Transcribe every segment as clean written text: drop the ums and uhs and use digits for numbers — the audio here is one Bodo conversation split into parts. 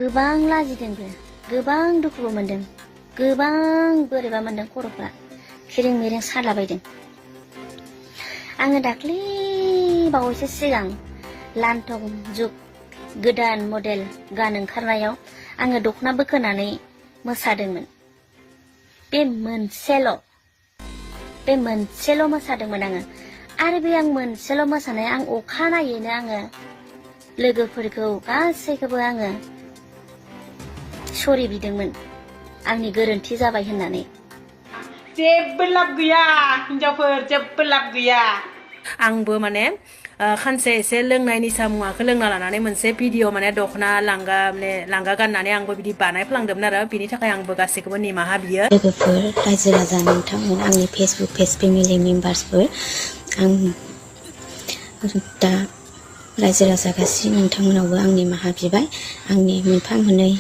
गोबां लाजिदोंबो, गोबां दुखुबो मोनदों, गोबां बोरैबा मोनदों खर'फ्रा खिरिं मिरिं सालाबायदों। आङो दाख्लि बावैसो सिगां लान्थं जुग गोदान मडेल गान ओंखारनायाव आङो दख'ना बोखोनानै मोसादोंमोन। बे मोनसेल' मोसादोंमोन आङो। आरो बे आं मोनसेल' मोसानाय आं अखानायैनो आङो लोगोफोरखौ गासैखौबो आङो सरि बिदोंमोन आंनि गोरोन्थि जाबाय होननानै। जेबो लाब गैया हिनजावफोर, जेबो लाब गैया। आंबो माने खानसे एसे लोंनाय निसा मुवाखौ लोंना लानानै मोनसे भिडिअ माने दख'ना लांगा गाननानै आंबो बिदि बानायफ्लांदोंमोन आरो बिनि थाखाय आंबो गासैखौबो निमाहा बियो। लोगोफोर, रायजो राजा, नोंथांमोन, आंनि फेसबुक पेज फेमिलि मेम्बार्सफोर, आं दा रायजो राजा गासै नोंथांमोनावबो आं निमाहा बिबाय। आंनि मोनफा मोननै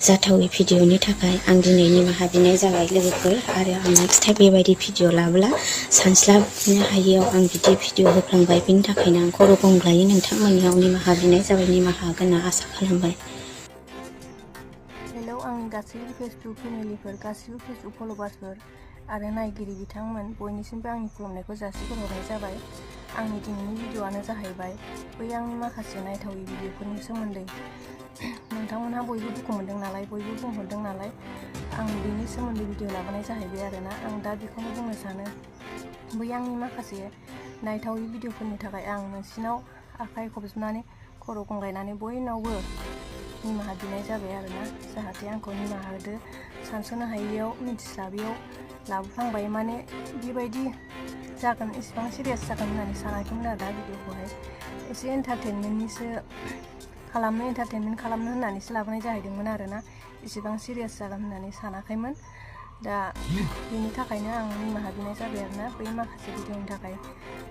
जाथावै भिडिअनि थाखाय आं दिनै निमाहा बिनाय जाबाय लोगोफोर। आरो आं नेक्स्ट टाइम बेबायदि भिडिअ लाब्ला सानस्लाबनो हायैयाव आं बिदि भिडिअ होफ्लांबाय। बिनि थाखायनो आं खर' गंग्लायै नोंथांमोननियाव निमाहा बिनाय जाबाय, निमाहा होगोन होनना आसा खालामबाय। हेलौ आंनि गासैबो फेसबुक फेमिलिफोर, गासैबो फेसबुक फलोवार्सफोर आरो नायगिरि बिथांमोन, बयनिसिमबो आंनि खुलुमनायखौ जासिहरनाय जाबाय। आंनि दिनैनि भिडिअआनो जाहैबाय बै आंनि माखासे नायथावै भिडिअफोरनि सोमोन्दै। नोंथांमोनहा बयबो दुखु मोनदों नालाय, बयबो बुंहरदों नालाय, आं बेनि सोमोन्दै भिडिअ लाबोनाय जाहैबाय आरोना। आं दा बेखौनो बुंनो सानो, बै आंनि माखासे नायथावै भिडिअफोरनि थाखाय आं नोंसिनाव आखाइ खबजबनानै खर' गंग्लायनानै बयनावबो निमाहा बिनाय जाबाय आरोना। जाहाथे आंखौ निमाहा होदो। सानस'नो हायैयाव, मिथिस्लाबैयाव लाबोफ्लांबाय। माने बेबायदि जागोन, इसिबां सिरियास जागोन होननानै सानाखैमोन आरो दा भिडिअखौहाय एसे एन्टारटेनमेन्ट खालामनो होननानैसो लाबोनाय जाहैदोंमोन आरोना। इसिबां सिरियास जागोन होननानै सानाखैमोन। दा बेनि थाखायनो आं निमाहा बिनाय जाबाय आरोना, बै माखासे भिडिअनि थाखाय।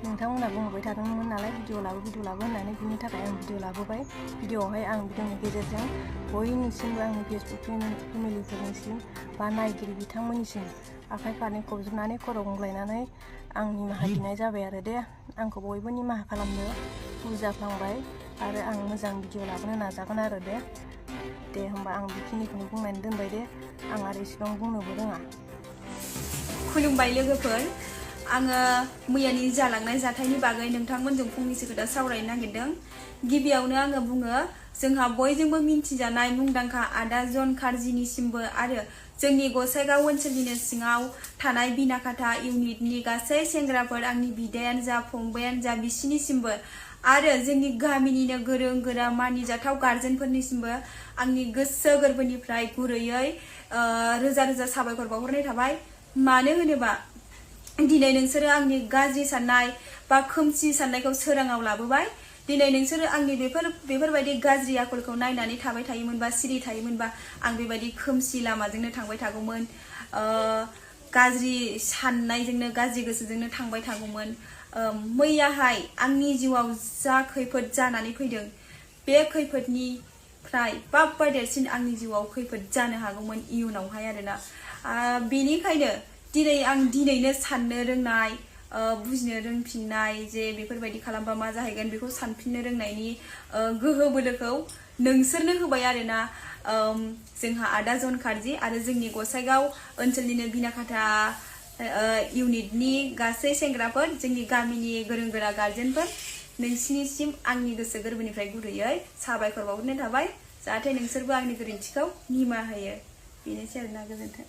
नोंथांमोनहा बुंहरबाय थादोंमोन नालाय भिडिअ लाबो होननानै, बिनि थाखाय आं भिडिअ लाबोबाय। भिडिअआवहाय आं भिडिअनि गेजेरजों बयनिसिमबो, आंनि फेसबुक फेमिलिफोरनिसिम बा नायगिरि बिथांमोननिसिम आखाइ फारनै खबजबनानै खर' गंग्लायनानै आं निमाहा बिनाय जाबाय आरो दे। आंखौ बयबो निमाहा खालामनो भुल जाफ्लांबाय आरो आं मोजां भिडिअ लाबोनो नाजागोन आरो दे होमबा आं बेखिनिखौनो बुंनानै दोनबाय दे। आं आरो इसिबां बुंनोबो रोङा। खुलुमबाय लोगोफोर, आङो मैयानि जालांनाय जाथायनि बागै नोंथांमोनजों फंनैसो खोथा सावरायनो नागिरदों। गिबियावनो आङो बुङो, जोंहा बयजोंबो मिन्थिजानाय मुंदांखा आदा जन कार्जिनिसिमबो आरो जोंनि गसाइगाव ओनसोलनिनो सिङाव थानाय बिनाखाथा इउनिटनि गासै सेंग्राफोर, आंनि बिदायानो जा फंबायानो जा, बिसिनिसिमबो आरो जोंनि गामिनिनो गोरों गोरा मानिजाथाव गार्जेनफोरनिसिमबो आंनि गोसो गोरबोनिफ्राय गुरैयै रोजा रोजा साबायखर बावहरनाय थाबाय। मानो होनोबा दिनै नोंसोरो आंनि गाज्रि साननाय बा खोमसि साननायखौ सोराङाव लाबोबाय। दिनै नोंसोरो आंनि बेफोरबायदि गाज्रि आखलखौ नायनानै थाबाय थायोमोनबा, सिरि थायोमोनबा, आं बेबायदि खोमसि लामाजोंनो थांबाय थागौमोन, गाज्रि साननायजोंनो, गाज्रि गोसोजोंनो थांबाय थागौमोन। मैयाहाय आंनि जिउआव जा खैफोद जानानै फैदों, बे खैफोदनिफ्राय बाब्बा देरसिन आंनि जिउआव खैफोद जानो हागौमोन इयुनावहाय आरोना। बेनिखायनो आं दिनैनो साननो रोंनाय, बुजिनो रोंफिननाय, जे बेफोरबायदि खालामबा मा जाहैगोन बेखौ सानफिननो रोंनायनि गोहो बोलोखौ नोंसोरनो होबाय आरोना। जोंहा आदा जन कार्जि आरो जोंनि गसाइगाव ओनसोलनिनो बिनाखाथा इउनिटनि गासै सेंग्राफोर, जोंनि गामिनि गोरों गोरा गार्जेनफोर, नोंसिनिसिम आंनि गोसो गोरबोनिफ्राय गुरैयै साबायखर बावहरनाय थाबाय। जाहाथे नोंसोरबो आंनि गोरोन्थिखौ निमाहा होयो। बेनोसै आरोना, गोजोन्थों।